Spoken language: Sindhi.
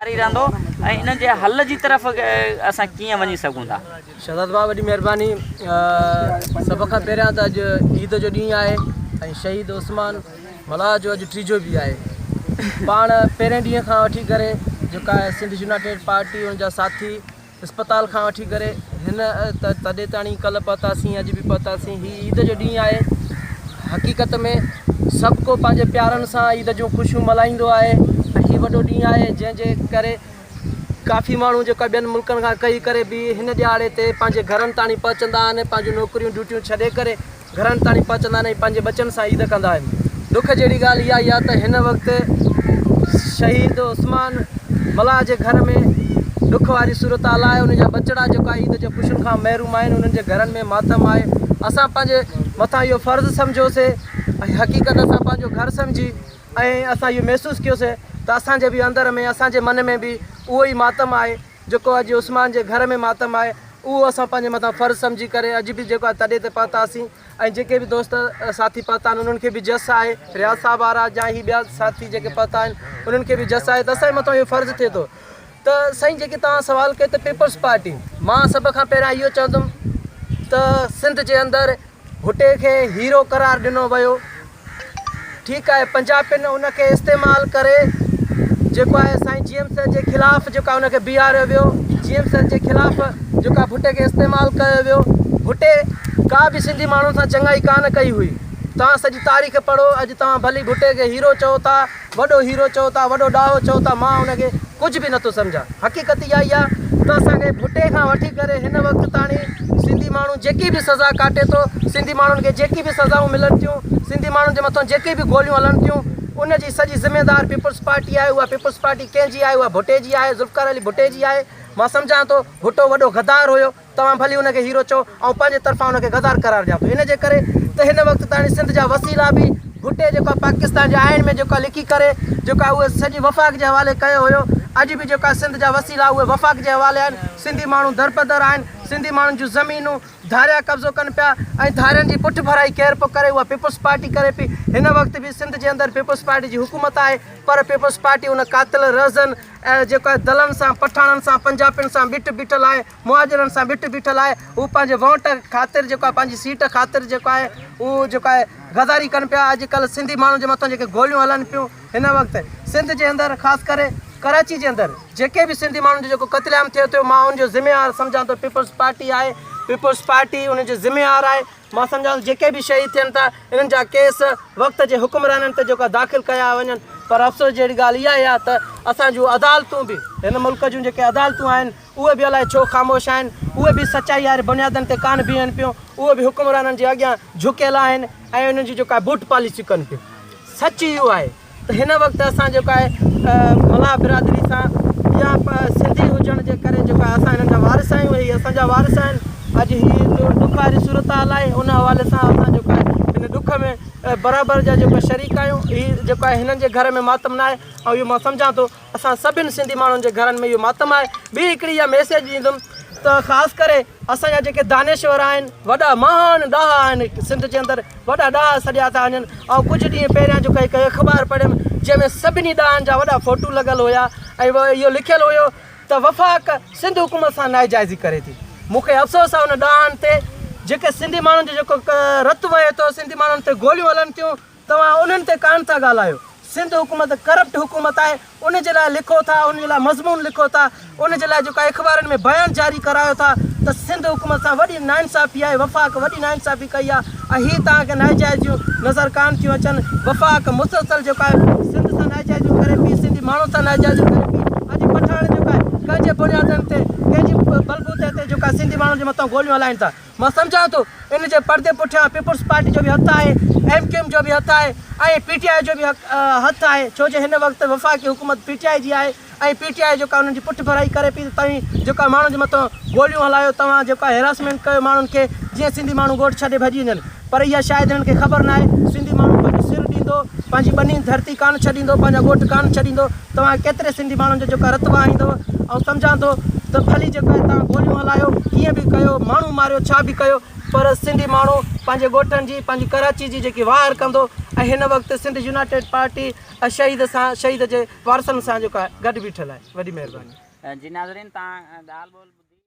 جاري رهندو ۽ انهن جي حل جي طرف اسان ڪيئن وڃي سگهون ٿا. شهزاد ڀاء وڏي مهرباني سڀ کان پهريان ته اڄ عيد جو ڏينهن آهي ۽ شهيد عثمان ملاح جو اڄ ٽيجو به آهي پاڻ پهرين ڏينهن کان وٺي ڪري جيڪا سنڌ يونائيٽيڊ پارٽي ان جا ساٿي اسپتال کان وٺي ڪري هن تڏي تاڻي ڪلهه پهتاسين اڄ به پهتاسين هي عيد جو ڏينهن آهي حقيقت ۾ سڀ ڪو پنهنجي پيارن سان عيد جون خوشيون ملهائيندو آهي ۽ هي وڏو ڏينهن آهي جنهن جي ڪري ڪافي ماڻهو جيڪا ٻين ملڪن کان ڪهي ڪري به هن ڏهاڙي تي پنهنجي گهرن تاڻي پهچندا آهن پنهنجون نوڪريون ڊيوٽيون ڇڏي ڪري گهرن تائين پهچندا آهن ۽ پنهنجي ٻچن سان عيد ڪندا آهن. ڏک جهڙي ڳالهه اها ئي آهي ته هن وقت شهيد عثمان ملاح جي گهر ۾ ڏک واري صورتحال آهي، ان جا ٻچڙا جيڪا عيد جي خوشين کان محروم آهن، انهن جي گهرن ۾ ماتم آهي. اسان پنهنجي مٿان اهو فرض سمجهيوسي ۽ حقيقت اسان پنهنجو گهر سمجهي ۽ اسان اهو محسوس ڪيوسي ته اسان جي به اندر ۾ اسان جي من ۾ به اهو ئي ماتم آهي. جيڪو اڄ عثمان جي گهر ۾ ماتم آهي اهو اسان پنهنجي مٿان فرض سمجهي ڪري اڄ به جيڪو آهي تڏي تي پهتاسين ۽ جيڪي به دوست ساٿي پهتا آهن انهن کي به جس آهي رياض صاحب وارا يا هي ٻيا ساٿي جيڪي پهتا آهن انهن کي به جس آهي ته اسان جي مٿان اهو فرض ٿئي ٿو ته سائين جيڪي توهان سوال ڪيو ته پيپلز پارٽي مان سڀ کان پهريان اهو چوندم ته سنڌ جي اندر ڀٽي کي هيرو قرار ڏنو ويو ٺيڪ آهي پنجابين ان کي استعمال ڪري جيڪو آهي سائين جي ايم سيد جي خلاف جيڪو آهي ان کي بيهاريو ويو جي ايم سيد جي خلاف جيڪو آهي ڀٽي کي استعمال ڪيو ويو ڀٽي ڪا به سنڌي ماڻهن سان چڱائي ڪانه ڪئي هئي توهان سڄي تاريخ پڙهو اڄ توهان ڀلي ڀٽي کي هيرو چئو ٿا وڏو هيرو چئو ٿا، وڏو ڏاهو چئو ٿا، مان ان کي ڪجهه به نٿو سمجهان. حقيقت اها ئي آهي ته اسان کي ڀٽي کان وٺي ڪري هن وقت تاڻي سنڌي ماڻهو جيڪي به سزا ڪاٽي ٿو، سنڌي ماڻهن کي جيڪي به سزائون ملن ٿيون، سنڌي ماڻهن جي مٿان جيڪي به گوليون هلن ٿيون، ان جي سڄي ذميدار پيپلز پارٽي آهي. اها پيپلز پارٽي ڪنهن جي آهي؟ اها ڀٽي جي آهي، ذوالفقار علي ڀٽي جي آهي. مان سمجهان ٿو ڀٽو وڏو غدار هيو. توهان ڀلي ان کي هيرو چئو، آئون پنهنجي طرفان ان کي غدار قرار ڏيان ٿو. ان جي ڪري ته هن وقت تائين سنڌ جا وسيلا به ڀٽي جيڪو آهي پاڪستان جي آئين ۾ جيڪو آهي لکي ڪري جيڪو آهي اهي سڄي وفاق جي حوالي ڪيو هيو. اڄ به جيڪو آهي سنڌ جا وسيلا اهي وفاق جي حوالي آهن. سنڌي ماڻهو دربدر آهن. سنڌي ماڻهن جون زمينون ڌاريا قبضو ڪن پيا ۽ ڌارين جي پٺڀرائي ڪير پيو ڪري اها پيپلز پارٽي ڪري پئي. هن وقت به سنڌ جي اندر پيپلز پارٽي جي حڪومت آهي پر پيپلز پارٽي ان قاتل رهزن ۽ جيڪو آهي دلن سان، پٺاڻن سان، پنجاپين سان ٻٽ بيٺل آهي، مهاجرن سان ٻٽ بيٺل آهي، هو پنهنجي وونٽ خاطر جيڪو آهي پنهنجي سيٽ خاطر جيڪو آهي هو جيڪو آهي غداري ڪن پيا، اڄ ڪلهه سنڌي ماڻهن جي مٿان جيڪي گوليون هلن پيون هن وقت سنڌ جي اندر خاص ڪري ڪراچي جي اندر جيڪي به سنڌي ماڻهن جو جيڪو قتل عام ٿئي ٿو مان ان جو ذميوار سمجهان ٿو پيپلز پارٽي آهي، پيپلز پارٽي ان جي ذميوار آهي. مان سمجهان ٿو جيڪي به شهيد ٿين ٿا انهن جا ڪيس وقت جي حڪمرانن تي جيڪو داخل ڪيا وڃن پر افسوس جهڙي ڳالهه اها آهي ته اسان جون عدالتون به هن ملڪ جون جيڪي عدالتون آهن اهي به الائي ڇو خاموش آهن اهي به سچائي واري بنيادن تي ڪانه بيهن پيون اهي به حڪمرانن جي اڳيان جهڪيل آهن ۽ انهن جي جيڪا بوٽ پاليسي ڪن پيون سچ اهو آهي ته هن وقت اسان جيڪو آهي ملاح برادري سان يا سنڌي هجڻ جي ڪري جيڪو آهي اسان هنن جا وارث آهيون هي اسان جا وارث آهن اڄ هي ڏک واري صورتحال آهي ان حوالي سان اسان جيڪو آهي هن ڏک ۾ برابر جا جيڪو شريڪ آهيون هي جيڪو آهي هنن جي گهر ۾ ماتم نه آهي ۽ اهو مان سمجهان ٿو اسان سڀن سنڌي ماڻهن جي گهرن ۾ اهو ماتم آهي. ٻي هڪڙي اها ميسيج ڏيندم ته خاص ڪري اسان جا جيڪي دانشور آهن، وڏا مهان ڏاها آهن سنڌ جي اندر وڏا ڏاها سڏيا ٿا وڃن. آئون ڪجهه ڏينهن پهريان جيڪو هڪ اخبار پڙهيم جنهن ۾ سڀني ڏاهن جا وڏا فوٽو لڳل هيا ۽ اهو لکيل هيو ته وفاق سنڌ حڪومت سان ناجائزي ڪري ٿي. مون کي افسوس آهي ان ڏاهن تي جيڪي سنڌي ماڻهن جو جيڪو رت وهي ٿو، سنڌي ماڻهن تي گوليون هلن ٿيون، توهان انهن تي ڪانه ٿا ڳالهايو. سنڌ حڪومت ڪرپٽ حڪومت آهي ان جي لاء لکو ٿا ان جي لاء مضمون لکو ٿا ان جي لاء جيڪا اخبارن ۾ بيان جاري ڪرايو ٿا ته سنڌ حڪومت سان وڏي ناانصافي آهي وفاق وڏي ناانصافي ڪئي آهي ۽ هي توهان کي ناجائزيون نظر ڪانه ٿيون اچن وفاق مسلسل جيڪو آهي سنڌ سان ناجائزيون ڪري پئي سنڌي ماڻهن سان ناجائزيون ڪري پئي اڄ پٺاڻ جيڪو آهي ڪنهن جي بنيادن تي ڪنهن جي بلبوتي تي جيڪو آهي سنڌي ماڻهن جي مٿان گوليون هلائين ٿا. مان سمجهان ٿو ان جي پردي پٺيان پيپلز پارٽي جو به هٿ آهي، ايم ڪيو ايم جو به هٿ آهي ۽ پي ٽي آء جو به هٿ آهي ڇو جو هن وقت وفاقي حڪومت پي ٽي آء جي آهي ۽ پي ٽي آء جيڪا انهن جي پٺڀرائي ڪري پئي ته توهين جيڪا ماڻهن جي مٿان گوليون هلايو توهان جيڪا هراسمينٽ ڪيو ماڻهن کي جيئن سنڌي ماڻهو ڳوٺ ڇڏي ڀڄي وڃن پر اها شايد هنن کي خبر ناهي سنڌي ماڻهو پنهنجو سر ڏيندو پنهنجي ٻني ڌرتي ڪانه ڇڏيندو پنهنجا ڳوٺ ڪانه ڇڏيندو توهان ڪيتري سنڌي ماڻهن جو جيڪو رت وهائيندؤ آئون سمجهان ٿو ته ڀلي جيڪو آهي توهان گوليون هلايو ڪيئن به ڪيو ماڻهو ماريو ڇا به ڪيو پر سنڌي ماڻهو پنهنجي ڳوٺن جي پنهنجي ڪراچي جي جيڪي واهر ڪندو ۽ هن وقت سنڌ يونائيٽيڊ پارٽي شهيد سان شهيد جي وارثن سان جيڪو آهي گڏ بيٺل آهي وڏي مهرباني. جي ناظرين تان ڳالهه ٻولهه.